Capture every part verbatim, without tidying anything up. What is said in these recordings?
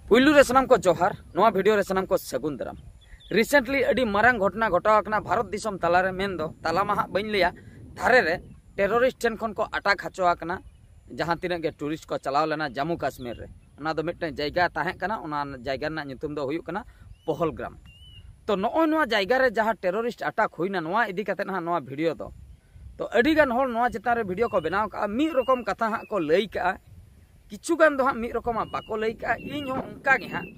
ᱯᱩᱭᱞᱩ ᱨᱮ ᱥᱟᱱᱟᱢ ᱠᱚ ᱡᱚᱦᱟᱨ, ᱱᱚᱣᱟ ᱵᱷᱤᱰᱤᱭᱳ ᱨᱮ ᱥᱟᱱᱟᱢ ᱠᱚ ᱥᱟᱹᱜᱩᱱ ᱫᱟᱨᱟᱢ᱾ ᱨᱤᱥᱮᱱᱴᱞᱤ ᱟᱹᱰᱤ ᱢᱟᱨᱟᱝ ᱜᱷᱚᱴᱚᱱᱟ ᱜᱷᱚᱴᱟᱣ ᱟᱠᱟᱱᱟ ᱵᱷᱟᱨᱚᱛ ᱫᱤᱥᱚᱢ ᱛᱟᱞᱟᱨᱮ, ᱢᱮᱱᱫᱚ ᱛᱟᱞᱟ ᱢᱟ ᱦᱟᱸᱜ ᱵᱟᱹᱧ ᱞᱟᱹᱭᱟ, ᱫᱷᱟᱨᱮ ᱨᱮ ᱴᱮᱨᱚᱨᱤᱥᱴ ᱴᱷᱮᱱ ᱠᱷᱚᱱ ᱠᱚ ᱟᱴᱟᱠ ᱦᱚᱪᱚ ᱟᱠᱟᱱᱟ ᱡᱟᱦᱟᱸ ᱛᱤᱱᱟᱹᱜ ᱜᱮ ᱴᱩᱨᱤᱥᱴ ᱠᱚ ᱪᱟᱞᱟᱣ ᱞᱮᱱᱟ ᱡᱟᱢᱢᱩ ᱠᱟᱥᱢᱤᱨ ᱨᱮ᱾ ᱚᱱᱟ ᱫᱚ ᱢᱤᱫᱴᱟᱝ ᱡᱟᱭᱜᱟ ᱛᱟᱦᱮᱸ ᱠᱟᱱᱟ, ᱚᱱᱟ ᱡᱟᱭᱜᱟ ᱨᱮᱱᱟᱜ ᱧᱩᱛᱩᱢ ᱫᱚ ᱦᱩᱭᱩᱜ ᱠᱟᱱᱟ ᱯᱚᱦᱚᱞᱜᱨᱟᱢ᱾ ᱛᱚ ᱱᱚᱜᱼᱚᱭ ᱱᱚᱣᱟ ᱡᱟᱭᱜᱟ ᱨᱮ ᱡᱟᱦᱟᱸ ᱴᱮᱨᱚᱨᱤᱥᱴ ᱟᱴᱟᱠ ᱦᱩᱭᱱᱟ, ᱱᱚᱣᱟ ᱤᱫᱤ ᱠᱟᱛᱮ ᱦᱟᱸᱜ ᱱᱚᱣᱟ ᱵᱷᱤᱰᱤᱭᱳ ᱫᱚ᱾ ᱛᱚ ᱟᱹᱰᱤ ᱜᱟᱱ ᱦᱚᱲ ᱱᱚᱣᱟ ᱪᱮᱛᱟᱱ ᱨᱮ ᱵᱷᱤᱰᱤᱭᱳ ᱠᱚ ᱵᱮᱱᱟᱣ ᱠᱟᱜᱼᱟ, ᱢᱤᱫ ᱨᱚᱠᱚᱢ ᱠᱟᱛᱷᱟ ᱦᱟᱸᱜ ᱠᱚ ᱞᱟᱹᱭ ᱠᱟᱜᱼᱟ, ᱠᱤᱪᱷᱩ ᱜᱟᱱ ᱫᱚ ᱦᱟᱸᱜ ᱢᱤᱫ ᱨᱚᱠᱚᱢᱟᱜ ᱵᱟᱠᱚ ᱞᱟᱹᱭ ᱠᱟᱜᱼᱟ᱾ ᱤᱧ ᱦᱚᱸ ᱚᱱᱠᱟ ᱜᱮ ᱦᱟᱸᱜ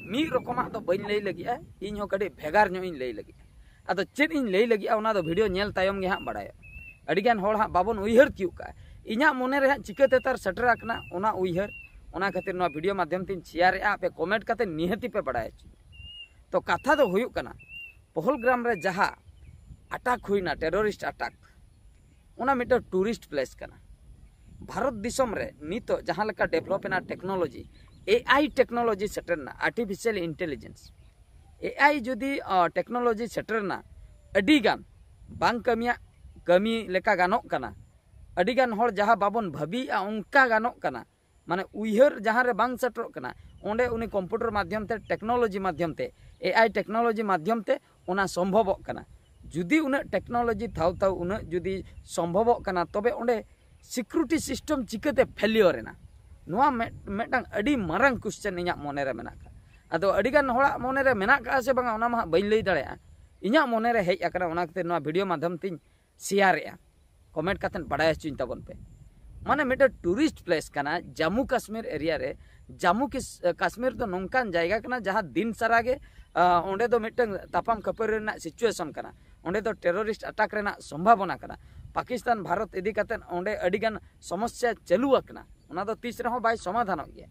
ᱢᱤᱫ ᱨᱚᱠᱚᱢᱟᱜ ᱫᱚ ᱵᱟᱹᱧ ᱞᱟᱹᱭ ᱞᱟᱹᱜᱤᱫᱼᱟ, ᱤᱧ ᱦᱚᱸ ᱠᱟᱹᱴᱤᱡ ᱵᱷᱮᱜᱟᱨ ᱧᱚᱜ ᱤᱧ ᱞᱟᱹᱭ ᱞᱟᱹᱜᱤᱫᱼᱟ᱾ ᱟᱫᱚ ᱪᱮᱫ ᱤᱧ ᱞᱟᱹᱭ ᱞᱟᱹᱜᱤᱫᱼᱟ, ᱚᱱᱟ ᱫᱚ ᱵᱷᱤᱰᱤᱭᱳ ᱧᱮᱞ ᱛᱟᱭᱚᱢ ᱜᱮ ᱦᱟᱸᱜ ᱵᱟᱲᱟᱭᱚᱜᱼᱟ᱾ ᱟᱹᱰᱤ ᱜᱟᱱ ᱦᱚᱲ ᱦᱟᱸᱜ ᱵᱟᱵᱚᱱ ᱩᱭᱦᱟᱹᱨ ᱛᱤᱭᱳᱜ ᱠᱟᱜᱼᱟ, ᱤᱧᱟᱹᱜ ᱢᱚᱱᱮ ᱨᱮ ᱦᱟᱸᱜ ᱪᱤᱠᱟᱹᱛᱮ ᱛᱟᱨ ᱥᱮᱴᱮᱨ ᱟᱠᱟᱱᱟ ᱚᱱᱟ ᱩᱭᱦᱟᱹᱨ᱾ ᱚᱱᱟ ᱠᱷᱟᱹᱛᱤᱨ ᱱᱚᱣᱟ ᱵᱷᱤᱰᱤᱭᱳ ᱢᱟᱫᱽᱫᱷᱚᱢ ᱛᱤᱧ ᱥᱮᱭᱟᱨᱮᱜᱼᱟ, ᱟᱯᱮ ᱠᱚᱢᱮᱱᱴ ᱠᱟᱛᱮ ᱱᱤᱦᱟᱹᱛᱤ ᱯᱮ ᱵᱟᱲᱟᱭ ᱦᱚᱪᱚᱧᱟ᱾ ᱛᱚ ᱠᱟᱛᱷᱟ ᱫᱚ ᱦᱩᱭᱩᱜ ᱠᱟᱱᱟ, ᱯᱚᱦᱚᱞᱜᱨᱟᱢ ᱨᱮ ᱡᱟᱦᱟᱸ ᱟᱴᱟᱠ ᱦᱩᱭᱱᱟ, ᱴᱮᱨᱚᱨᱤᱥᱴ ᱟᱴᱟᱠ, ᱚᱱᱟ ᱢᱤᱫᱴᱟᱝ ᱴᱩᱨᱤᱥᱴ ᱯᱞᱮᱥ ᱠᱟᱱᱟ᱾ ᱵᱷᱟᱨᱚᱛ ᱫᱤᱥᱚᱢ ᱨᱮ ᱱᱤᱛᱚᱜ ᱡᱟᱦᱟᱸ ᱞᱮᱠᱟ ᱰᱮᱵᱷᱞᱚᱯ ᱮᱱᱟ ᱴᱮᱠᱱᱳᱞᱚᱡᱤ, ᱮ ᱟᱭ ᱴᱮᱠᱱᱳᱞᱚᱡᱤ ᱥᱮᱴᱮᱨ ᱮᱱᱟ, ᱟᱨᱴᱤᱯᱷᱤᱥᱤᱭᱟᱞ ᱤᱱᱴᱮᱞᱤᱡᱮᱱᱥ, ᱮ ᱟᱭ ᱡᱩᱫᱤ ᱴᱮᱠᱱᱳᱞᱚᱡᱤ ᱥᱮᱴᱮᱨ ᱮᱱᱟ, ᱟᱹᱰᱤ ᱜᱟᱱ ᱵᱟᱝ ᱠᱟᱹᱢᱤᱭᱟᱜ ᱠᱟᱹᱢᱤ ᱞᱮᱠᱟ ᱜᱟᱱᱚᱜ ᱠᱟᱱᱟ᱾ ᱟᱹᱰᱤ ᱜᱟᱱ ᱦᱚᱲ ᱡᱟᱦᱟᱸ ᱵᱟᱵᱚᱱ ᱵᱷᱟᱹᱵᱤᱭᱮᱜᱼᱟ ᱚᱱᱠᱟ ᱜᱟᱱᱚᱜ ᱠᱟᱱᱟ, ᱢᱟᱱᱮ ᱩᱭᱦᱟᱹᱨ ᱡᱟᱦᱟᱸ ᱨᱮ ᱵᱟᱝ ᱥᱮᱴᱮᱨᱚᱜ ᱠᱟᱱᱟ, ᱚᱸᱰᱮ ᱩᱱᱤ ᱠᱚᱢᱯᱤᱭᱩᱴᱟᱨ ᱢᱟᱫᱽᱫᱷᱚᱢ ᱛᱮ, ᱴᱮᱠᱱᱳᱞᱚᱡᱤ ᱢᱟᱫᱽᱫᱷᱚᱢ ᱛᱮ, ᱮ ᱟᱭ ᱴᱮᱠᱱᱳᱞᱚᱡᱤ ᱢᱟᱫᱽᱫᱷᱚᱢ ᱛᱮ ᱚᱱᱟ ᱥᱚᱢᱵᱷᱚᱵᱚᱜ ᱠᱟᱱᱟ᱾ ᱡᱩᱫᱤ ᱩᱱᱟᱹᱜ ᱴᱮᱠᱱᱳᱞᱚᱡᱤ ᱛᱷᱟᱣ ᱛᱷᱟᱣ ᱩᱱᱟᱹᱜ ᱡᱩᱫᱤ ᱥᱚᱢᱵᱷᱚᱵᱚᱜ ᱠᱟᱱᱟ, ᱛᱚᱵᱮ ᱚᱸᱰᱮ ᱥᱤᱠᱩᱨᱤᱴᱤ ᱥᱤᱥᱴᱮᱢ ᱪᱤᱠᱟᱹᱛᱮ ᱯᱷᱮᱞᱤᱭᱚᱨ ᱮᱱᱟ? ᱱᱚᱣᱟ ᱢᱤᱫ- ᱢᱤᱫᱴᱟᱝ ᱟᱹᱰᱤ ᱢᱟᱨᱟᱝ ᱠᱚᱥᱪᱮᱱ ᱤᱧᱟᱹᱜ ᱢᱚᱱᱮᱨᱮ ᱢᱮᱱᱟᱜ ᱠᱟᱜᱼᱟ᱾ ᱟᱫᱚ ᱟᱹᱰᱤᱜᱟᱱ ᱦᱚᱲᱟᱜ ᱢᱚᱱᱮᱨᱮ ᱢᱮᱱᱟᱜ ᱠᱟᱜᱼᱟ ᱥᱮ ᱵᱟᱝᱟ, ᱚᱱᱟ ᱢᱟ ᱦᱟᱸᱜ ᱵᱟᱹᱧ ᱞᱟᱹᱭ ᱫᱟᱲᱮᱭᱟᱜᱼᱟ᱾ ᱤᱧᱟᱹᱜ ᱢᱚᱱᱮᱨᱮ ᱦᱮᱡ ᱟᱠᱟᱱᱟ, ᱚᱱᱟ ᱠᱷᱟᱹᱛᱤᱨ ᱱᱚᱣᱟ ᱵᱷᱤᱰᱤᱭᱳ ᱢᱟᱫᱽᱫᱷᱚᱢ ᱛᱤᱧ ᱥᱮᱭᱟᱨᱮᱜᱼᱟ᱾ ᱠᱚᱢᱮᱱᱴ ᱠᱟᱛᱮᱫ ᱵᱟᱲᱟᱭ ᱦᱚᱪᱚᱧ ᱛᱟᱵᱚᱱ ᱯᱮ᱾ ᱢᱟᱱᱮ ᱢᱤᱫᱴᱮᱱ ᱴᱩᱨᱤᱥᱴ ᱯᱞᱮᱥ ᱠᱟᱱᱟ ᱡᱟᱢᱢᱩ ᱠᱟᱥᱢᱤᱨ ᱮᱨᱤᱭᱟ ᱨᱮ᱾ ᱡᱟᱢᱢᱩ ᱠᱤᱥ- ᱠᱟᱥᱢᱤᱨ ᱫᱚ ᱱᱚᱝᱠᱟᱱ ᱡᱟᱭᱜᱟ ᱠᱟᱱᱟ ᱡᱟᱦᱟᱸ ᱫᱤᱱ ᱥᱟᱨᱟ ᱜᱮ, ᱟᱸ, ᱚᱸᱰᱮ ᱫᱚ ᱢᱤᱫᱴᱟᱝ ᱛᱟᱯᱟᱢ ᱠᱷᱟᱹᱯᱟᱹᱨᱤ ᱨᱮᱱᱟᱜ ᱥᱤᱪᱩᱭᱮᱥᱚᱱ ᱠᱟᱱᱟ᱾ ᱚᱸᱰᱮ ᱫᱚ ᱴᱮᱨᱚᱨᱤᱥᱴ ᱟᱴᱟᱠ ᱨᱮᱱᱟᱜ ᱥᱚᱢᱵᱷᱟᱵᱚᱱᱟ ᱠᱟᱱᱟ᱾ ᱯᱟᱠᱤᱥᱛᱟᱱ ᱵᱷᱟᱨᱚᱛ ᱤᱫᱤ ᱠᱟᱛᱮᱫ ᱚᱸᱰᱮ ᱟᱹᱰᱤᱜᱟᱱ ᱥᱚᱢᱚᱥᱥᱟ ᱪᱟᱹᱞᱩ ᱟᱠᱟᱱᱟ, ᱚᱱᱟ ᱫᱚ ᱛᱤᱥ ᱨᱮᱦᱚᱸ ᱵᱟᱭ ᱥᱚᱢᱟᱫᱷᱟᱱᱚᱜ ᱜᱮᱭᱟ᱾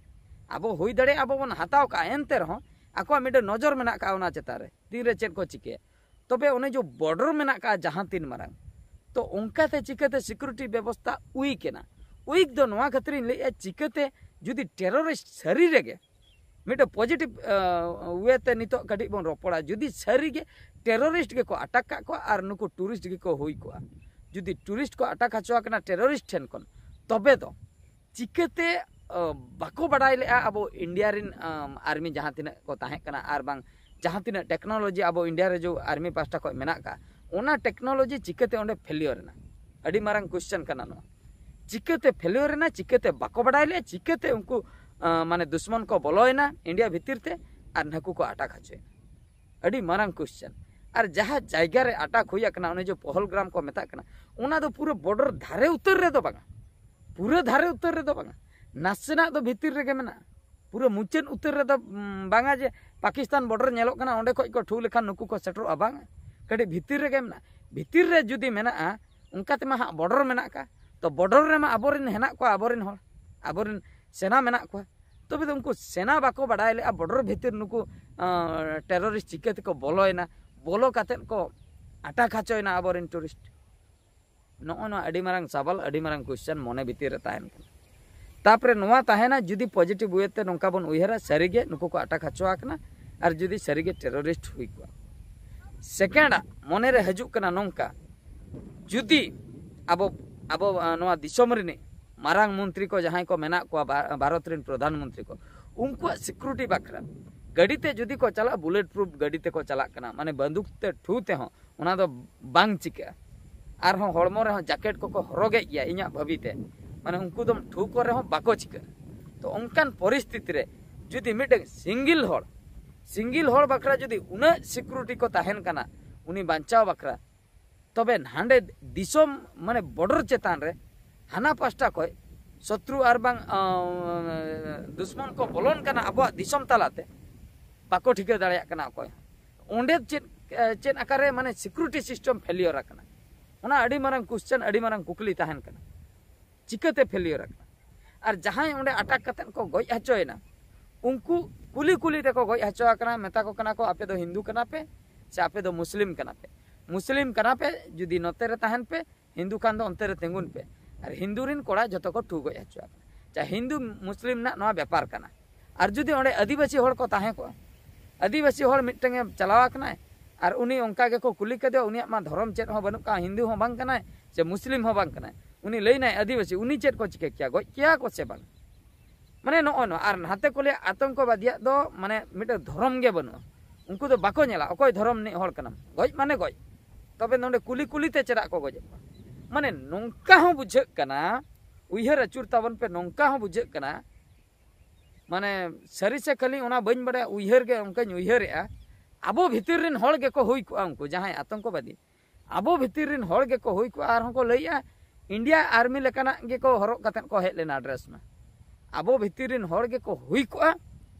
ᱟᱵᱚ ᱦᱩᱭ ᱫᱟᱲᱮᱭᱟᱜᱼᱟ ᱟᱵᱚ ᱵᱚᱱ ᱦᱟᱛᱟᱣ ᱠᱟᱜᱼᱟ, ᱮᱱᱛᱮ ᱨᱮᱦᱚᱸ ᱟᱠᱚᱣᱟᱜ ᱢᱤᱫᱴᱮᱱ ᱱᱚᱡᱚᱨ ᱢᱮᱱᱟᱜ ᱠᱟᱜᱼᱟ ᱚᱱᱟ ᱪᱮᱛᱟᱱ ᱨᱮ, ᱛᱤᱱᱨᱮ ᱪᱮᱫ ᱠᱚ ᱪᱤᱠᱟᱹᱭᱟ᱾ ᱛᱚᱵᱮ ᱚᱱᱮ ᱡᱮ ᱵᱚᱨᱰᱟᱨ ᱢᱮᱱᱟᱜ ᱠᱟᱜᱼᱟ ᱡᱟᱦᱟᱸ ᱛᱤᱱ ᱢᱟᱨᱟᱝ, ᱛᱚ ᱚᱱᱠᱟᱛᱮ ᱪᱤᱠᱟᱹᱛᱮ ᱥᱤᱠᱩᱨᱤᱴᱤ ᱵᱮᱵᱚᱥᱛᱷᱟ ᱩᱭᱤᱠ ᱮᱱᱟ? ᱩᱭᱤᱠ ᱫᱚ ᱱᱚᱣᱟ ᱠᱷᱟᱹᱛᱤᱨᱤᱧ ᱞᱟᱹᱭᱮᱜᱼᱟ, ᱪᱤᱠᱟᱹᱛᱮ ᱡᱩᱫᱤ ᱴᱮᱨᱚᱨᱤᱥᱴ ᱥᱟᱹᱨᱤ ᱨᱮᱜᱮ ᱢᱤᱫᱴᱮᱱ ᱯᱚᱡᱤᱴᱤᱵᱷ ᱳᱭᱮ ᱛᱮ ᱱᱤᱛᱚᱜ ᱠᱟᱹᱴᱤᱡ ᱵᱚᱱ ᱨᱚᱯᱚᱲᱟ, ᱡᱩᱫᱤ ᱥᱟᱹᱨᱤᱜᱮ ᱴᱮᱨᱚᱨᱤᱥᱴ ᱜᱮᱠᱚ ᱟᱴᱟᱠ ᱠᱟᱜ ᱠᱚᱣᱟ ᱟᱨ ᱱᱩᱠᱩ ᱴᱩᱨᱤᱥᱴ ᱜᱮᱠᱚ ᱦᱩᱭ ᱠᱚᱜᱼᱟ, ᱡᱩᱫᱤ ᱴᱩᱨᱤᱥᱴ ᱠᱚ ᱟᱴᱟᱠ ᱦᱚᱪᱚ ᱟᱠᱟᱱᱟ ᱴᱮᱨᱚᱨᱤᱥᱴ ᱴᱷᱮᱱ ᱠᱷᱚᱱ, ᱛᱚᱵᱮ ᱫᱚ ᱪᱤᱠᱟᱹᱛᱮ ᱵᱟᱠᱚ ᱵᱟᱰᱟᱭ ᱞᱮᱫᱼᱟ ᱟᱵᱚ ᱤᱱᱰᱤᱭᱟ ᱨᱮᱱ ᱟᱨᱢᱤ ᱡᱟᱦᱟᱸ ᱛᱤᱱᱟᱹᱜ ᱠᱚ ᱛᱟᱦᱮᱸ ᱠᱟᱱᱟ ᱟᱨ ᱵᱟᱝ ᱡᱟᱦᱟᱸ ᱛᱤᱱᱟᱹᱜ ᱴᱮᱠᱱᱳᱞᱚᱡᱤ ᱟᱵᱚ ᱤᱱᱰᱤᱭᱟ ᱨᱮ ᱡᱮ ᱟᱨᱢᱤ ᱯᱟᱦᱴᱟ ᱠᱷᱚᱱ ᱢᱮᱱᱟᱜ ᱟᱠᱟᱫ, ᱚᱱᱟ ᱴᱮᱠᱱᱳᱞᱚᱡᱤ ᱪᱤᱠᱟᱹᱛᱮ ᱚᱸᱰᱮ ᱯᱷᱮᱞᱤᱭᱚᱨ ᱮᱱᱟ? ᱟᱹᱰᱤ ᱢᱟᱨᱟᱝ ᱠᱚᱥᱪᱮᱱ ᱠᱟᱱᱟ ᱱᱚᱣᱟ᱾ ᱪᱤᱠᱟᱹᱛᱮ ᱯᱷᱮᱞᱤᱭᱚᱨ ᱮᱱᱟ, ᱪᱤᱠᱟᱹᱛᱮ ᱵᱟᱠᱚ ᱵᱟᱰᱟᱭ ᱞᱮᱫᱼᱟ, ᱪᱤᱠᱟᱹᱛᱮ ᱩᱱᱠᱩ ᱢᱟᱱᱮ ᱫᱩᱥᱢᱚᱱ ᱠᱚ ᱵᱚᱞᱚᱭᱮᱱᱟ ᱤᱱᱰᱤᱭᱟ ᱵᱷᱤᱛᱤᱨ ᱛᱮ ᱟᱨ ᱱᱟᱹᱠᱩ ᱠᱚ ᱟᱴᱟᱠ ᱦᱚᱪᱚᱭᱮᱱᱟ? ᱟᱹᱰᱤ ᱢᱟᱨᱟᱝ ᱠᱚᱥᱪᱮᱱ᱾ ᱟᱨ ᱡᱟᱦᱟᱸ ᱡᱟᱭᱜᱟ ᱨᱮ ᱟᱴᱟᱠ ᱦᱩᱭ ᱟᱠᱟᱱᱟ, ᱚᱱᱮ ᱡᱮ ᱯᱚᱦᱚᱞᱜᱨᱟᱢ ᱠᱚ ᱢᱮᱛᱟᱜ ᱠᱟᱱᱟ, ᱚᱱᱟ ᱫᱚ ᱯᱩᱨᱟᱹ ᱵᱚᱰᱚᱨ ᱫᱷᱟᱨᱮ ᱩᱛᱟᱹᱨ ᱨᱮᱫᱚ ᱵᱟᱝᱟ, ᱯᱩᱨᱟᱹ ᱫᱷᱟᱨᱮ ᱩᱛᱟᱹᱨ ᱨᱮᱫᱚ ᱵᱟᱝᱟ, ᱱᱟᱥᱮᱱᱟᱜ ᱫᱚ ᱵᱷᱤᱛᱤᱨ ᱨᱮᱜᱮ ᱢᱮᱱᱟᱜᱼᱟ᱾ ᱯᱩᱨᱟᱹ ᱢᱩᱪᱟᱹᱫ ᱩᱛᱟᱹᱨ ᱨᱮᱫᱚ ᱵᱟᱝᱟ ᱡᱮ ᱯᱟᱠᱤᱥᱛᱟᱱ ᱵᱚᱰᱚᱨ ᱧᱮᱞᱚᱜ ᱠᱟᱱᱟ, ᱚᱸᱰᱮ ᱠᱷᱚᱱ ᱠᱚ ᱴᱷᱩ ᱞᱮᱠᱷᱟᱱ ᱱᱩᱠᱩ ᱠᱚ ᱥᱮᱴᱮᱨᱚᱜᱼᱟ, ᱵᱟᱝᱟ᱾ ᱠᱟᱹᱴᱤᱡ ᱵᱷᱤᱛᱤᱨ ᱨᱮᱜᱮ ᱢᱮᱱᱟᱜᱼᱟ᱾ ᱵᱷᱤᱛᱤᱨ ᱨᱮ ᱡᱩᱫᱤ ᱢᱮᱱᱟᱜᱼᱟ, ᱚᱱᱠᱟ ᱛᱮᱢᱟ ᱦᱟᱸᱜ ᱵᱚᱰᱚᱨ ᱢᱮᱱᱟᱜ ᱠᱟᱜ᱾ ᱛᱚ ᱵᱚᱰᱚᱨ ᱨᱮᱢᱟ ᱟᱵᱚᱨᱮᱱ ᱦᱮᱱᱟᱜ ᱠᱚᱣᱟ, ᱟᱵᱚᱨᱮᱱ ᱦᱚᱲ, ᱟᱵᱚᱨᱮᱱ ᱥᱮᱱᱟ ᱢᱮᱱᱟᱜ ᱠᱚᱣᱟ᱾ ᱛᱚᱵᱮ ᱫᱚ ᱩᱱᱠᱩ ᱥᱮᱱᱟ ᱵᱟᱠᱚ ᱵᱟᱰᱟᱭ ᱞᱮᱫᱼᱟ ᱵᱚᱰᱚᱨ ᱵᱷᱤᱛᱤᱨ ᱱᱩᱠᱩ ᱴᱮᱨᱚᱨᱤᱥᱴ ᱪᱤᱠᱟᱹ ᱛᱮᱠᱚ ᱵᱚᱞᱚᱭᱮᱱᱟ, ᱵᱚᱞᱚ ᱠᱟᱛᱮᱫ ᱠᱚ ᱟᱴᱟᱠ ᱦᱚᱪᱚᱭᱮᱱᱟ ᱟᱵᱚᱨᱮᱱ ᱴᱩᱨᱤᱥᱴ᱾ ᱱᱚᱜᱼᱚ ᱱᱚᱣᱟ ᱟᱹᱰᱤ ᱢᱟᱨᱟᱝ ᱥᱟᱵᱟᱞ, ᱟᱹᱰᱤ ᱢᱟᱨᱟᱝ ᱠᱚᱥᱪᱮᱱ ᱢᱚᱱᱮ ᱵᱷᱤᱛᱤᱨ ᱨᱮ ᱛᱟᱦᱮᱱ ᱠᱟᱱᱟ᱾ ᱛᱟᱯᱚᱨᱮ ᱱᱚᱣᱟ ᱛᱟᱦᱮᱱᱟ, ᱡᱩᱫᱤ ᱯᱚᱡᱤᱴᱤᱵᱷ ᱳᱭᱮ ᱛᱮ ᱱᱚᱝᱠᱟ ᱵᱚᱱ ᱩᱭᱦᱟᱹᱨᱟ, ᱥᱟᱹᱨᱤᱜᱮ ᱱᱩᱠᱩ ᱠᱚ ᱟᱴᱟᱠ ᱦᱚᱪᱚ ᱟᱠᱟᱱᱟ ᱟᱨ ᱡᱩᱫᱤ ᱥᱟᱹᱨᱤᱜᱮ ᱴᱮᱨᱚᱨᱤᱥᱴ ᱦᱩᱭ ᱠᱚᱜᱼᱟ᱾ ᱥᱮᱠᱮᱱᱰ ᱢᱚᱱᱮᱨᱮ ᱦᱤᱡᱩᱜ ᱠᱟᱱᱟ ᱱᱚᱝᱠᱟ, ᱡᱩᱫᱤ ᱟᱵᱚ ᱟᱵᱚ ᱱᱚᱣᱟ ᱫᱤᱥᱚᱢ ᱨᱤᱱᱤᱡ ᱢᱟᱨᱟᱝ ᱢᱚᱱᱛᱨᱤ ᱠᱚ ᱡᱟᱦᱟᱸᱭ ᱠᱚ ᱢᱮᱱᱟᱜ ᱠᱚᱣᱟ, ᱵᱷᱟᱨᱚᱛ ᱨᱮᱱ ᱯᱨᱚᱫᱷᱟᱱ ᱢᱚᱱᱛᱨᱤ ᱠᱚ, ᱩᱱᱠᱩᱣᱟᱜ ᱥᱤᱠᱩᱨᱤᱴᱤ ᱵᱟᱠᱷᱨᱟ ᱜᱟᱹᱰᱤ ᱛᱮ ᱡᱩᱫᱤ ᱠᱚ ᱪᱟᱞᱟᱜᱼᱟ, ᱵᱩᱞᱮᱴ ᱯᱨᱩᱯᱷ ᱜᱟᱹᱰᱤ ᱛᱮᱠᱚ ᱪᱟᱞᱟᱜ ᱠᱟᱱᱟ, ᱢᱟᱱᱮ ᱵᱟᱱᱫᱩᱠ ᱛᱮ ᱴᱷᱩ ᱛᱮᱦᱚᱸ ᱚᱱᱟ ᱫᱚ ᱵᱟᱝ ᱪᱤᱠᱟᱹᱜᱼᱟ᱾ ᱟᱨᱦᱚᱸ ᱦᱚᱲᱢᱚ ᱨᱮᱦᱚᱸ ᱡᱟᱠᱮᱴ ᱠᱚᱠᱚ ᱦᱚᱨᱚᱜᱮᱫ ᱜᱮᱭᱟ, ᱤᱧᱟᱹᱜ ᱵᱷᱟᱹᱵᱤ ᱛᱮ ᱢᱟᱱᱮ ᱩᱱᱠᱩ ᱫᱚ ᱴᱷᱩ ᱠᱚ ᱨᱮᱦᱚᱸ ᱵᱟᱠᱚ ᱪᱤᱠᱟᱹᱜᱼᱟ᱾ ᱛᱚ ᱚᱱᱠᱟᱱ ᱯᱚᱨᱤᱥᱛᱷᱤᱛᱤ ᱨᱮ ᱡᱩᱫᱤ ᱢᱤᱫᱴᱮᱱ ᱥᱤᱝᱜᱤᱞ ᱦᱚᱲ ᱥᱤᱝᱜᱤᱞ ᱦᱚᱲ ᱵᱟᱠᱷᱨᱟ ᱡᱩᱫᱤ ᱩᱱᱟᱹᱜ ᱥᱤᱠᱩᱨᱤᱴᱤ ᱠᱚ ᱛᱟᱦᱮᱱ ᱠᱟᱱᱟ ᱩᱱᱤ ᱵᱟᱧᱪᱟᱣ ᱵᱟᱠᱷᱨᱟ, ᱛᱚᱵᱮ ᱦᱟᱸᱰᱮ ᱫᱤᱥᱚᱢ ᱢᱟᱱᱮ ᱵᱚᱰᱚᱨ ᱪᱮᱛᱟᱱ ᱨᱮ ᱦᱟᱱᱟ ᱯᱟᱥᱴᱟ ᱠᱷᱚᱱ ᱥᱚᱛᱨᱩ ᱟᱨ ᱵᱟᱝ ᱫᱩᱥᱢᱚᱱ ᱠᱚ ᱵᱚᱞᱚᱱ ᱠᱟᱱᱟ ᱟᱵᱚᱣᱟᱜ ᱫᱤᱥᱚᱢ ᱛᱟᱞᱟᱛᱮ, ᱵᱟᱠᱚ ᱴᱷᱤᱠᱟᱹ ᱫᱟᱲᱮᱭᱟᱜ ᱠᱟᱱᱟ ᱚᱠᱚᱭ ᱦᱚᱸ᱾ ᱚᱸᱰᱮ ᱪᱮᱫ ᱪᱮᱫ ᱟᱠᱟᱨᱮ ᱢᱟᱱᱮ ᱥᱤᱠᱩᱨᱤᱴᱤ ᱥᱤᱥᱴᱮᱢ ᱯᱷᱮᱞᱤᱭᱚᱨ ᱟᱠᱟᱱᱟ? ᱚᱱᱟ ᱟᱹᱰᱤ ᱢᱟᱨᱟᱝ ᱠᱚᱥᱪᱮᱱ, ᱟᱹᱰᱤ ᱢᱟᱨᱟᱝ ᱠᱩᱠᱞᱤ ᱛᱟᱦᱮᱱ ᱠᱟᱱᱟ᱾ ᱪᱤᱠᱟᱹᱛᱮ ᱯᱷᱮᱞᱤᱭᱚᱨ ᱟᱠᱟᱱᱟ? ᱟᱨ ᱡᱟᱦᱟᱸᱭ ᱚᱸᱰᱮ ᱟᱴᱟᱠ ᱠᱟᱛᱮᱫ ᱠᱚ ᱜᱚᱡ ᱦᱚᱪᱚᱭᱮᱱᱟ, ᱩᱱᱠᱩ ᱠᱩᱞᱤ ᱠᱩᱞᱤ ᱛᱮᱠᱚ ᱜᱚᱡ ᱦᱚᱪᱚ ᱟᱠᱟᱱᱟ, ᱢᱮᱛᱟ ᱠᱚ ᱠᱟᱱᱟ ᱠᱚ, "ᱟᱯᱮ ᱫᱚ ᱦᱤᱱᱫᱩ ᱠᱟᱱᱟ ᱯᱮ ᱥᱮ ᱟᱯᱮ ᱫᱚ ᱢᱩᱥᱞᱤᱢ ᱠᱟᱱᱟ ᱯᱮ? ᱢᱩᱥᱞᱤᱢ ᱠᱟᱱᱟ ᱯᱮ, ᱡᱩᱫᱤ ᱱᱚᱛᱮ ᱨᱮ ᱛᱟᱦᱮᱱ ᱯᱮ, ᱦᱤᱱᱫᱩ ᱠᱷᱟᱱ ᱫᱚ ᱚᱱᱛᱮ ᱨᱮ ᱛᱤᱸᱜᱩᱱ ᱯᱮ᱾" ᱟᱨ ᱦᱤᱱᱫᱩ ᱨᱤᱱ ᱠᱚᱲᱟ ᱡᱷᱚᱛᱚ ᱠᱚ ᱴᱷᱩ ᱜᱚᱡ ᱦᱚᱪᱚ ᱟᱠᱟᱱᱟ᱾ ᱪᱟᱦᱮ ᱦᱤᱱᱫᱩ ᱢᱩᱥᱞᱤᱢ ᱨᱮᱱᱟᱜ ᱱᱚᱣᱟ ᱵᱮᱯᱟᱨ ᱠᱟᱱᱟ᱾ ᱟᱨ ᱡᱩᱫᱤ ᱚᱸᱰᱮ ᱟᱹᱫᱤᱵᱟᱹᱥᱤ ᱦᱚᱲ ᱠᱚ ᱛᱟᱦᱮᱸ ᱠᱚᱜᱼᱟ, ᱟᱹᱫᱤᱵᱟᱹᱥᱤ ᱦᱚᱲ ᱢᱤᱫᱴᱟᱝ ᱮ ᱪᱟᱞᱟᱣ ᱟᱠᱟᱱᱟᱭ ᱟᱨ ᱩᱱᱤ ᱚᱱᱠᱟ ᱜᱮᱠᱚ ᱠᱩᱞᱤ ᱠᱮᱫᱮᱭᱟ, ᱩᱱᱤᱭᱟᱜ ᱢᱟ ᱫᱷᱚᱨᱚᱢ ᱪᱮᱫ ᱦᱚᱸ ᱵᱟᱹᱱᱩᱜ ᱠᱟᱜᱼᱟ, ᱦᱤᱱᱫᱩ ᱦᱚᱸ ᱵᱟᱝ ᱠᱟᱱᱟᱭ ᱥᱮ ᱢᱩᱥᱞᱤᱢ ᱦᱚᱸ ᱵᱟᱝ ᱠᱟᱱᱟᱭ, ᱩᱱᱤ ᱞᱟᱹᱭᱱᱟᱭ ᱟᱹᱫᱤᱵᱟᱹᱥᱤ, ᱩᱱᱤ ᱪᱮᱫ ᱠᱚ ᱪᱤᱠᱟᱹ ᱠᱮᱭᱟ, ᱜᱚᱡ ᱠᱮᱭᱟ ᱠᱚ ᱥᱮ ᱵᱟᱝ? ᱢᱟᱱᱮ ᱱᱚᱜᱼᱚᱭ ᱱᱚᱣᱟ᱾ ᱟᱨ ᱱᱟᱛᱮ ᱠᱚ ᱞᱟᱹᱭᱟ ᱟᱛᱚᱝᱠᱚᱵᱟᱫᱤᱭᱟᱜ ᱫᱚ ᱢᱟᱱᱮ ᱢᱤᱫᱴᱮᱱ ᱫᱷᱚᱨᱚᱢ ᱜᱮ ᱵᱟᱹᱱᱩᱜᱼᱟ᱾ ᱩᱱᱠᱩ ᱫᱚ ᱵᱟᱠᱚ ᱧᱮᱞᱟ ᱚᱠᱚᱭ ᱫᱷᱚᱨᱚᱢ ᱨᱤᱱᱤᱡ ᱦᱚᱲ ᱠᱟᱱᱟᱢ, ᱜᱚᱡ ᱢᱟᱱᱮ ᱜᱚᱡ᱾ ᱛᱚᱵᱮ ᱱᱚᱰᱮ ᱠᱩᱞᱤ ᱠᱩᱞᱤ ᱛᱮ ᱪᱮᱫᱟᱜ ᱠᱚ ᱜᱚᱡᱮᱫ ᱠᱚᱣᱟ? ᱢᱟᱱᱮ ᱱᱚᱝᱠᱟ ᱦᱚᱸ ᱵᱩᱡᱷᱟᱹᱜ ᱠᱟᱱᱟ, ᱩᱭᱦᱟᱹᱨ ᱟᱹᱪᱩᱨ ᱛᱟᱵᱚᱱ ᱯᱮ, ᱱᱚᱝᱠᱟ ᱦᱚᱸ ᱵᱩᱡᱷᱟᱹᱜ ᱠᱟᱱᱟ, ᱢᱟᱱᱮ ᱥᱟᱹᱨᱤ ᱥᱮ ᱠᱷᱟᱹᱞᱤ ᱚᱱᱟ ᱵᱟᱹᱧ ᱵᱟᱲᱟᱭᱟ, ᱩᱭᱦᱟᱹᱨ ᱜᱮ ᱚᱱᱠᱟᱧ ᱩᱭᱦᱟᱹᱨᱮᱜᱼᱟ᱾ ᱟᱵᱚ ᱵᱷᱤᱛᱤᱨ ᱨᱮᱱ ᱦᱚᱲ ᱜᱮᱠᱚ ᱦᱩᱭ ᱠᱚᱜᱼᱟ ᱩᱱᱠᱩ ᱡᱟᱦᱟᱸᱭ ᱟᱛᱚᱝᱠᱚᱵᱟᱫᱤ, ᱟᱵᱚ ᱵᱷᱤᱛᱤᱨ ᱨᱮᱱ ᱦᱚᱲ ᱜᱮᱠᱚ ᱦᱩᱭ ᱠᱚᱜᱼᱟ᱾ ᱟᱨᱦᱚᱸ ᱠᱚ ᱞᱟᱹᱭᱮᱜᱼᱟ ᱤᱱᱰᱤᱭᱟ ᱟᱨᱢᱤ ᱞᱮᱠᱟᱱᱟᱜ ᱜᱮᱠᱚ ᱦᱚᱨᱚᱜ ᱠᱟᱛᱮᱫ ᱠᱚ ᱦᱮᱡ ᱞᱮᱱᱟ, ᱰᱨᱮᱥ ᱢᱟ᱾ ᱟᱵᱚ ᱵᱷᱤᱛᱤᱨ ᱨᱮᱱ ᱦᱚᱲ ᱜᱮᱠᱚ ᱦᱩᱭ ᱠᱚᱜᱼᱟ᱾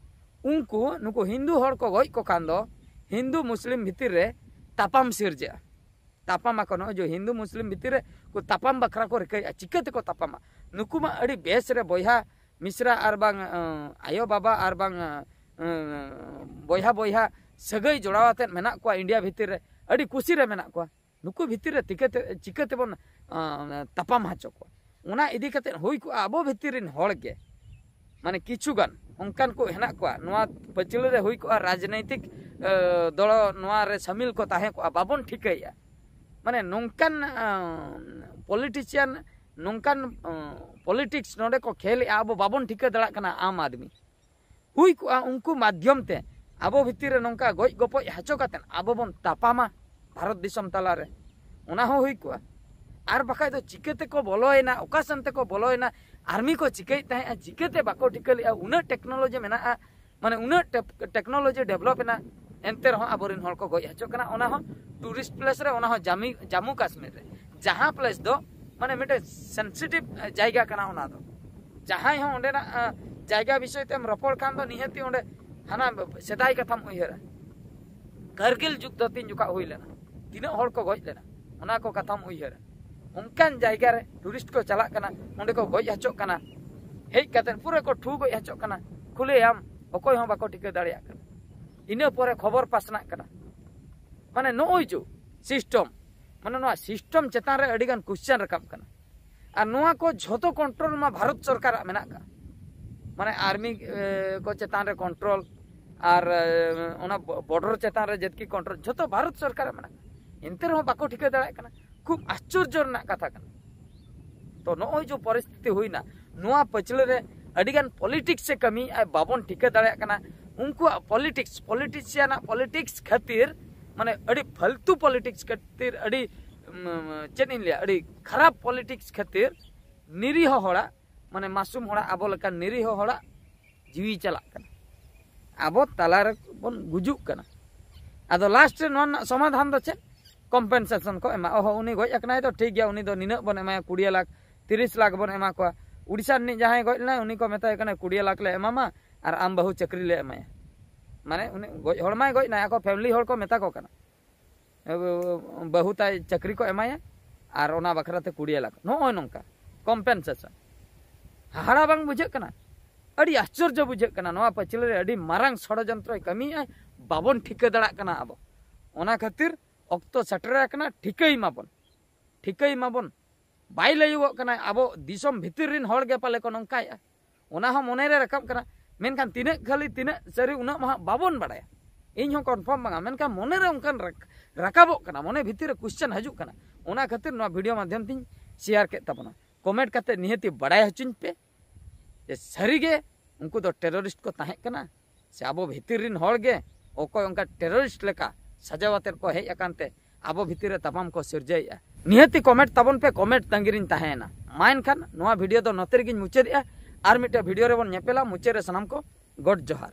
ᱩᱱᱠᱩ ᱱᱩᱠᱩ ᱦᱤᱱᱫᱩ ᱦᱚᱲ ᱠᱚ ᱜᱚᱡ ᱠᱚ ᱠᱷᱟᱱ ᱫᱚ ᱦᱤᱱᱫᱩ ᱢᱩᱥᱞᱤᱢ ᱵᱷᱤᱛᱤᱨ ᱨᱮ ᱛᱟᱯᱟᱢ ᱥᱤᱨᱡᱟᱹᱜᱼᱟ᱾ ᱛᱟᱯᱟᱢ ᱟᱠᱚ, ᱱᱚᱜᱼᱚᱭ ᱡᱮ ᱦᱤᱱᱫᱩ ᱢᱩᱥᱞᱤᱢ ᱵᱷᱤᱛᱤᱨ ᱨᱮ ᱠᱚ ᱛᱟᱯᱟᱢ ᱵᱟᱠᱷᱨᱟ ᱠᱚ ᱨᱤᱠᱟᱹᱭᱮᱫᱼᱟ᱾ ᱪᱤᱠᱟᱹ ᱛᱮᱠᱚ ᱛᱟᱯᱟᱢᱟ? ᱱᱩᱠᱩ ᱢᱟ ᱟᱹᱰᱤ ᱵᱮᱥ ᱨᱮ ᱵᱚᱭᱦᱟ ᱢᱤᱥᱨᱟ ᱟᱨ ᱵᱟᱝ ᱟᱸ, ᱟᱭᱳ ᱵᱟᱵᱟ ᱟᱨ ᱵᱟᱝ ᱟᱸ, ᱵᱚᱭᱦᱟ ᱵᱚᱭᱦᱟ ᱥᱟᱹᱜᱟᱹᱭ ᱡᱚᱲᱟᱣ ᱟᱛᱮᱫ ᱢᱮᱱᱟᱜ ᱠᱚᱣᱟ ᱤᱱᱰᱤᱭᱟ ᱵᱷᱤᱛᱤᱨ ᱨᱮ, ᱟᱹᱰᱤ ᱠᱩᱥᱤ ᱨᱮ ᱢᱮᱱᱟᱜ ᱠᱚᱣᱟ᱾ ᱱᱩᱠᱩ ᱵᱷᱤᱛᱤᱨ ᱨᱮ ᱛᱤᱠᱟᱹᱛᱮ ᱪᱤᱠᱟᱹ ᱛᱮᱵᱚᱱ ᱟᱸ, ᱛᱟᱯᱟᱢ ᱦᱚᱪᱚ ᱠᱚᱣᱟ? ᱚᱱᱟ ᱤᱫᱤ ᱠᱟᱛᱮᱫ ᱦᱩᱭ ᱠᱚᱜᱼᱟ ᱟᱵᱚ ᱵᱷᱤᱛᱤᱨ ᱨᱮᱱ ᱦᱚᱲ ᱜᱮ, ᱢᱟᱱᱮ ᱠᱤᱪᱷᱩ ᱜᱟᱱ ᱚᱱᱠᱟᱱ ᱠᱚ ᱦᱮᱱᱟᱜ ᱠᱚᱣᱟ, ᱱᱚᱣᱟ ᱯᱟᱹᱪᱷᱞᱟᱹ ᱨᱮ ᱦᱩᱭ ᱠᱚᱜᱼᱟ ᱨᱟᱡᱽᱱᱳᱭᱛᱤᱠ ᱟᱸ, ᱫᱚᱞ ᱱᱚᱣᱟ ᱨᱮ ᱥᱟᱢᱤᱞ ᱠᱚ ᱛᱟᱦᱮᱸ ᱠᱚᱜᱼᱟ, ᱵᱟᱵᱚᱱ ᱴᱷᱤᱠᱟᱹᱭᱮᱫᱼᱟ᱾ ᱢᱟᱱᱮ ᱱᱚᱝᱠᱟᱱ ᱯᱚᱞᱤᱴᱤᱥᱤᱭᱟᱱ, ᱱᱚᱝᱠᱟᱱ ᱯᱚᱞᱤᱴᱤᱠᱥ ᱱᱚᱰᱮ ᱠᱚ ᱠᱷᱮᱞᱮᱜᱼᱟ, ᱟᱵᱚ ᱵᱟᱵᱚᱱ ᱴᱷᱤᱠᱟᱹ ᱫᱟᱲᱮᱭᱟᱜ ᱠᱟᱱᱟ᱾ ᱟᱢ ᱟᱫᱢᱤ ᱦᱩᱭ ᱠᱚᱜᱼᱟ ᱩᱱᱠᱩ ᱢᱟᱫᱽᱫᱷᱚᱢ ᱛᱮ ᱟᱵᱚ ᱵᱷᱤᱛᱤᱨ ᱨᱮ ᱱᱚᱝᱠᱟ ᱜᱚᱡ ᱜᱚᱯᱚᱡ ᱦᱚᱪᱚ ᱠᱟᱛᱮᱫ ᱟᱵᱚ ᱵᱚᱱ ᱛᱟᱯᱟᱢᱟ ᱵᱷᱟᱨᱚᱛ ᱫᱤᱥᱚᱢ ᱛᱟᱞᱟᱨᱮ, ᱚᱱᱟ ᱦᱚᱸ ᱦᱩᱭ ᱠᱚᱜᱼᱟ᱾ ᱟᱨ ᱵᱟᱠᱷᱟᱡ ᱫᱚ ᱪᱤᱠᱟᱹ ᱛᱮᱠᱚ ᱵᱚᱞᱚᱭᱮᱱᱟ, ᱚᱠᱟ ᱥᱮᱱ ᱛᱮᱠᱚ ᱵᱚᱞᱚᱭᱮᱱᱟ, ᱟᱨᱢᱤ ᱠᱚ ᱪᱤᱠᱟᱹᱭᱮᱫ ᱛᱟᱦᱮᱸᱫᱼᱟ, ᱪᱤᱠᱟᱹᱛᱮ ᱵᱟᱠᱚ ᱴᱷᱤᱠᱟᱹ ᱞᱮᱫᱼᱟ, ᱩᱱᱟᱹᱜ ᱴᱮᱠᱱᱳᱞᱚᱡᱤ ᱢᱮᱱᱟᱜᱼᱟ, ᱢᱟᱱᱮ ᱩᱱᱟᱹᱜ ᱴᱮᱠᱱᱳᱞᱚᱡᱤ ᱰᱮᱵᱷᱞᱚᱯ ᱮᱱᱟ, ᱮᱱᱛᱮ ᱨᱮᱦᱚᱸ ᱟᱵᱚᱨᱮᱱ ᱦᱚᱲ ᱠᱚ ᱜᱚᱡ ᱦᱚᱪᱚᱜ ᱠᱟᱱᱟ᱾ ᱚᱱᱟ ᱦᱚᱸ ᱴᱩᱨᱤᱥᱴ ᱯᱞᱮᱥ ᱨᱮ, ᱚᱱᱟ ᱦᱚᱸ ᱡᱟᱢᱤ ᱡᱟᱢᱢᱩ ᱠᱟᱥᱢᱤᱨ ᱨᱮ, ᱡᱟᱦᱟᱸ ᱯᱞᱮᱥ ᱫᱚ ᱢᱟᱱᱮ ᱢᱤᱫᱴᱮᱱ ᱥᱮᱱᱥᱤᱴᱤᱵᱷ ᱡᱟᱭᱜᱟ ᱠᱟᱱᱟ᱾ ᱚᱱᱟ ᱫᱚ ᱡᱟᱦᱟᱸᱭ ᱦᱚᱸ ᱚᱸᱰᱮᱱᱟᱜ ᱟᱸ, ᱡᱟᱭᱜᱟ ᱵᱤᱥᱚᱭ ᱛᱮᱢ ᱨᱚᱯᱚᱲ ᱠᱷᱟᱱ ᱫᱚ ᱱᱤᱦᱟᱹᱛᱤ ᱚᱸᱰᱮ ᱦᱟᱱᱟ ᱥᱮᱫᱟᱭ ᱠᱟᱛᱷᱟᱢ ᱩᱭᱦᱟᱹᱨᱟ, ᱠᱟᱨᱜᱤᱞ ᱡᱩᱫᱽᱫᱷᱚ ᱛᱤᱱ ᱡᱚᱠᱷᱟ ᱦᱩᱭ ᱞᱮᱱᱟ, ᱛᱤᱱᱟᱹᱜ ᱦᱚᱲ ᱠᱚ ᱜᱚᱡ ᱞᱮᱱᱟ, ᱚᱱᱟ ᱠᱚ ᱠᱟᱛᱷᱟᱢ ᱩᱭᱦᱟᱹᱨᱟ᱾ ᱚᱱᱠᱟᱱ ᱡᱟᱭᱜᱟ ᱨᱮ ᱴᱩᱨᱤᱥᱴ ᱠᱚ ᱪᱟᱞᱟᱜ ᱠᱟᱱᱟ, ᱚᱸᱰᱮ ᱠᱚ ᱜᱚᱡ ᱦᱚᱪᱚᱜ ᱠᱟᱱᱟ, ᱦᱮᱡ ᱠᱟᱛᱮ ᱯᱩᱨᱟᱹ ᱠᱚ ᱴᱷᱩ ᱜᱚᱡ ᱦᱚᱪᱚᱜ ᱠᱟᱱᱟ, ᱠᱷᱩᱞᱮ ᱟᱢ ᱚᱠᱚᱭ ᱦᱚᱸ ᱵᱟᱠᱚ ᱴᱷᱤᱠᱟᱹ ᱫᱟᱲᱮᱭᱟᱜ ᱠᱟᱱᱟ᱾ ᱤᱱᱟᱹ ᱯᱚᱨᱮ ᱠᱷᱚᱵᱚᱨ ᱯᱟᱥᱱᱟᱜ ᱠᱟᱱᱟ᱾ ᱢᱟᱱᱮ ᱱᱚᱜᱼᱚᱭ ᱡᱮ ᱥᱤᱥᱴᱚᱢ, ᱢᱟᱱᱮ ᱱᱚᱣᱟ ᱥᱤᱥᱴᱚᱢ ᱪᱮᱛᱟᱱ ᱨᱮ ᱟᱹᱰᱤᱜᱟᱱ ᱠᱚᱥᱪᱮᱱ ᱨᱟᱠᱟᱵ ᱠᱟᱱᱟ᱾ ᱟᱨ ᱱᱚᱣᱟ ᱠᱚ ᱡᱷᱚᱛᱚ ᱠᱚᱱᱴᱨᱳᱞ ᱢᱟ ᱵᱷᱟᱨᱚᱛ ᱥᱚᱨᱠᱟᱨᱟᱜ ᱢᱮᱱᱟᱜ ᱠᱟᱜ, ᱢᱟᱱᱮ ᱟᱨᱢᱤ ᱮ, ᱠᱚ ᱪᱮᱛᱟᱱ ᱨᱮ ᱠᱚᱱᱴᱨᱳᱞ, ᱟᱨ ᱮ, ᱚᱱᱟ ᱵᱚ- ᱵᱚᱰᱟᱨ ᱪᱮᱛᱟᱱ ᱨᱮ ᱡᱮᱛᱠᱤ ᱠᱚᱱᱴᱨᱳᱞ, ᱡᱷᱚᱛᱚ ᱵᱷᱟᱨᱚᱛ ᱥᱚᱨᱠᱟᱨᱟᱜ ᱢᱮᱱᱟᱜ ᱠᱟᱜ᱾ ᱮᱱᱛᱮ ᱨᱮᱦᱚᱸ ᱵᱟᱠᱚ ᱴᱷᱤᱠᱟᱹ ᱫᱟᱲᱮᱭᱟᱜ ᱠᱟᱱᱟ᱾ ᱠᱷᱩᱵ ᱟᱥᱪᱚᱨᱡᱚ ᱨᱮᱱᱟᱜ ᱠᱟᱛᱷᱟ ᱠᱟᱱᱟ᱾ ᱛᱚ ᱱᱚᱜᱼᱚᱭ ᱡᱮ ᱯᱚᱨᱤᱥᱛᱷᱤᱛᱤ ᱦᱩᱭᱱᱟ, ᱱᱚᱣᱟ ᱯᱟᱹᱪᱷᱞᱟᱹ ᱨᱮ ᱟᱹᱰᱤᱜᱟᱱ ᱯᱚᱞᱤᱴᱤᱠᱥ ᱮ ᱠᱟᱹᱢᱤᱭᱮᱫᱼᱟ, ᱵᱟᱵᱚᱱ ᱴᱷᱤᱠᱟᱹ ᱫᱟᱲᱮᱭᱟᱜ ᱠᱟᱱᱟ᱾ ᱩᱱᱠᱩᱣᱟᱜ ᱯᱚᱞᱤᱴᱤᱠᱥ, ᱯᱚᱞᱤᱴᱤᱥᱤᱭᱟᱱᱟᱜ ᱯᱚᱞᱤᱴᱤᱠᱥ ᱠᱷᱟᱹᱛᱤᱨ, ᱢᱟᱱᱮ ᱟᱹᱰᱤ ᱯᱷᱟᱞᱛᱩ ᱯᱚᱞᱤᱴᱤᱠᱥ ᱠᱷᱟᱹᱛᱤᱨ, ᱟᱹᱰᱤ ᱩᱢ, ᱪᱮᱫ ᱤᱧ ᱞᱟᱹᱭᱟ, ᱟᱹᱰᱤ ᱠᱷᱟᱨᱟᱯ ᱯᱚᱞᱤᱴᱤᱠᱥ ᱠᱷᱟᱹᱛᱤᱨ ᱱᱤᱨᱤᱦᱚ ᱦᱚᱲᱟᱜ, ᱢᱟᱱᱮ ᱢᱟᱥᱩᱢ ᱦᱚᱲᱟᱜ, ᱟᱵᱚ ᱞᱮᱠᱟᱱ ᱱᱤᱨᱤᱦᱚ ᱦᱚᱲᱟᱜ ᱡᱤᱣᱤ ᱪᱟᱞᱟᱜ ᱠᱟᱱᱟ᱾ ᱟᱵᱚ ᱛᱟᱞᱟ ᱨᱮᱵᱚᱱ ᱜᱩᱡᱩᱜ ᱠᱟᱱᱟ᱾ ᱟᱫᱚ ᱞᱟᱥᱴ ᱨᱮ ᱱᱚᱣᱟ ᱨᱮᱱᱟᱜ ᱥᱚᱢᱟᱫᱷᱟᱱ ᱫᱚ ᱪᱮᱫ? ᱠᱚᱢᱯᱮᱱᱥᱮᱥᱚᱱ ᱠᱚ ᱮᱢᱟ᱾ ᱚᱦᱚ, ᱩᱱᱤ ᱜᱚᱡ ᱟᱠᱟᱱᱟᱭ ᱛᱚ ᱴᱷᱤᱠ ᱜᱮᱭᱟ, ᱩᱱᱤ ᱫᱚ ᱱᱤᱱᱟᱹᱜ ᱵᱚᱱ ᱮᱢᱟᱭᱟ, ᱠᱩᱲᱤ ᱞᱟᱠᱷ, ᱛᱤᱨᱤᱥ ᱞᱟᱠᱷ ᱵᱚᱱ ᱮᱢᱟ ᱠᱚᱣᱟ᱾ ᱩᱲᱤᱥᱥᱟ ᱨᱤᱱᱤᱡ ᱡᱟᱦᱟᱸᱭ ᱜᱚᱡ ᱞᱮᱱᱟᱭ, ᱩᱱᱤ ᱠᱚ ᱢᱮᱛᱟᱭ ᱠᱟᱱᱟ, "ᱠᱩᱲᱤ ᱞᱟᱠᱷ ᱞᱮ ᱮᱢᱟᱢᱟ ᱟᱨ ᱟᱢ ᱵᱟᱹᱦᱩ ᱪᱟᱹᱠᱨᱤ ᱞᱮ ᱮᱢᱟᱭᱟ᱾" ᱢᱟᱱᱮ ᱩᱱᱤ ᱜᱚᱡ ᱦᱚᱲ ᱢᱟᱭ ᱜᱚᱡ ᱮᱱᱟᱭ, ᱟᱠᱚ ᱯᱷᱮᱢᱤᱞᱤ ᱦᱚᱲ ᱠᱚ ᱢᱮᱛᱟ ᱠᱚ ᱠᱟᱱᱟ, ᱵᱟᱹᱦᱩ ᱛᱟᱭ ᱪᱟᱹᱠᱨᱤ ᱠᱚ ᱮᱢᱟᱭᱟ ᱟᱨ ᱚᱱᱟ ᱵᱟᱠᱷᱨᱟ ᱛᱮ ᱠᱩᱲᱤ ᱞᱟᱠᱷ᱾ ᱱᱚᱜᱼᱚᱭ ᱱᱚᱝᱠᱟ ᱠᱚᱢᱯᱮᱱᱥᱮᱥᱚᱱ᱾ ᱦᱟᱦᱟᱲᱟ ᱵᱟᱝ ᱵᱩᱡᱷᱟᱹᱜ ᱠᱟᱱᱟ? ᱟᱹᱰᱤ ᱟᱥᱪᱚᱨᱡᱚ ᱵᱩᱡᱷᱟᱹᱜ ᱠᱟᱱᱟ᱾ ᱱᱚᱣᱟ ᱯᱟᱹᱪᱷᱞᱟᱹ ᱨᱮ ᱟᱹᱰᱤ ᱢᱟᱨᱟᱝ ᱥᱚᱲᱚᱡᱚᱱᱛᱨᱚᱭ ᱠᱟᱹᱢᱤᱭᱮᱫᱼᱟᱭ, ᱵᱟᱵᱚᱱ ᱴᱷᱤᱠᱟᱹ ᱫᱟᱲᱮᱭᱟᱜ ᱠᱟᱱᱟ ᱟᱵᱚ᱾ ᱚᱱᱟ ᱠᱷᱟᱹᱛᱤᱨ ᱚᱠᱛᱚ ᱥᱮᱴᱮᱨ ᱟᱠᱟᱱᱟ, ᱴᱷᱤᱠᱟᱹᱭ ᱢᱟᱵᱚᱱ, ᱴᱷᱤᱠᱟᱹᱭ ᱢᱟᱵᱚᱱ᱾ ᱵᱟᱭ ᱞᱟᱹᱭᱚᱜᱚᱜ ᱠᱟᱱᱟ, ᱟᱵᱚ ᱫᱤᱥᱚᱢ ᱵᱷᱤᱛᱤᱨ ᱨᱤᱱ ᱦᱚᱲ ᱜᱮ ᱯᱟᱞᱮ ᱠᱚ ᱱᱚᱝᱠᱟᱭᱮᱫᱼᱟ᱾ ᱚᱱᱟ ᱦᱚᱸ ᱢᱚᱱᱮ ᱨᱮ ᱨᱟᱠᱟᱵ ᱠᱟᱱᱟ, ᱢᱮᱱᱠᱷᱟᱱ ᱛᱤᱱᱟᱹᱜ ᱠᱷᱟᱹᱞᱤ, ᱛᱤᱱᱟᱹᱜ ᱥᱟᱹᱨᱤ, ᱩᱱᱟᱹᱜ ᱢᱟ ᱦᱟᱸᱜ ᱵᱟᱵᱚᱱ ᱵᱟᱲᱟᱭᱟ᱾ ᱤᱧ ᱦᱚᱸ ᱠᱚᱱᱯᱷᱟᱨᱢ ᱵᱟᱝᱟ, ᱢᱮᱱᱠᱷᱟᱱ ᱢᱚᱱᱮ ᱨᱮ ᱚᱱᱠᱟᱱ ᱨᱟᱠ-, ᱨᱟᱠᱟᱵᱚᱜ ᱠᱟᱱᱟ, ᱢᱚᱱᱮ ᱵᱷᱤᱛᱤᱨ ᱨᱮ ᱠᱚᱥᱪᱮᱱ ᱦᱤᱡᱩᱜ ᱠᱟᱱᱟ᱾ ᱚᱱᱟ ᱠᱷᱟᱹᱛᱤᱨ ᱱᱚᱣᱟ ᱵᱷᱤᱰᱤᱭᱳ ᱢᱟᱫᱽᱫᱷᱚᱢ ᱛᱤᱧ ᱥᱮᱭᱟᱨ ᱠᱮᱫ ᱛᱟᱵᱚᱱᱟ᱾ ᱠᱚᱢᱮᱱᱴ ᱠᱟᱛᱮ ᱱᱤᱦᱟᱹᱛᱤ ᱵᱟᱲᱟᱭ ᱦᱚᱪᱚᱧ ᱯᱮ ᱡᱮ ᱥᱟᱹᱨᱤᱜᱮ ᱩᱱᱠᱩ ᱫᱚ ᱴᱮᱨᱚᱨᱤᱥᱴ ᱠᱚ ᱛᱟᱦᱮᱸ ᱠᱟᱱᱟ, ᱥᱮ ᱟᱵᱚ ᱵᱷᱤᱛᱤᱨ ᱨᱤᱱ ᱦᱚᱲ ᱜᱮ ᱚᱠᱚᱭ ᱚᱱᱠᱟ ᱴᱮᱨᱚᱨᱤᱥᱴ ᱞᱮᱠᱟ ᱥᱟᱡᱟᱣ ᱟᱛᱮᱫ ᱠᱚ ᱦᱮᱡ ᱟᱠᱟᱱ ᱛᱮ ᱟᱵᱚ ᱵᱷᱤᱛᱤᱨ ᱨᱮ ᱛᱟᱯᱟᱢ ᱠᱚ ᱥᱤᱨᱡᱟᱹᱣᱮᱫᱼᱟ? ᱱᱤᱦᱟᱹᱛᱤ ᱠᱚᱢᱮᱱᱴ ᱛᱟᱵᱚᱱ ᱯᱮ, ᱠᱚᱢᱮᱱᱴ ᱛᱟᱺᱜᱤ ᱨᱤᱧ ᱛᱟᱦᱮᱸᱭᱮᱱᱟ᱾ ᱢᱟ ᱮᱱᱠᱷᱟᱱ ᱱᱚᱣᱟ ᱵᱷᱤᱰᱤᱭᱳ ᱫᱚ ᱱᱚᱛᱮ ᱨᱮᱜᱤᱧ ᱢᱩᱪᱟᱹᱫᱮᱜᱼᱟ᱾ ᱟᱨ ᱢᱤᱫᱴᱮᱱ ᱵᱷᱤᱰᱤᱭᱳ ᱨᱮᱵᱚᱱ ᱧᱮᱯᱮᱞᱟ᱾ ᱢᱩᱪᱟᱹᱫ ᱨᱮ ᱥᱟᱱᱟᱢ ᱠᱚ ᱜᱚᱰ ᱡᱚᱦᱟᱨ᱾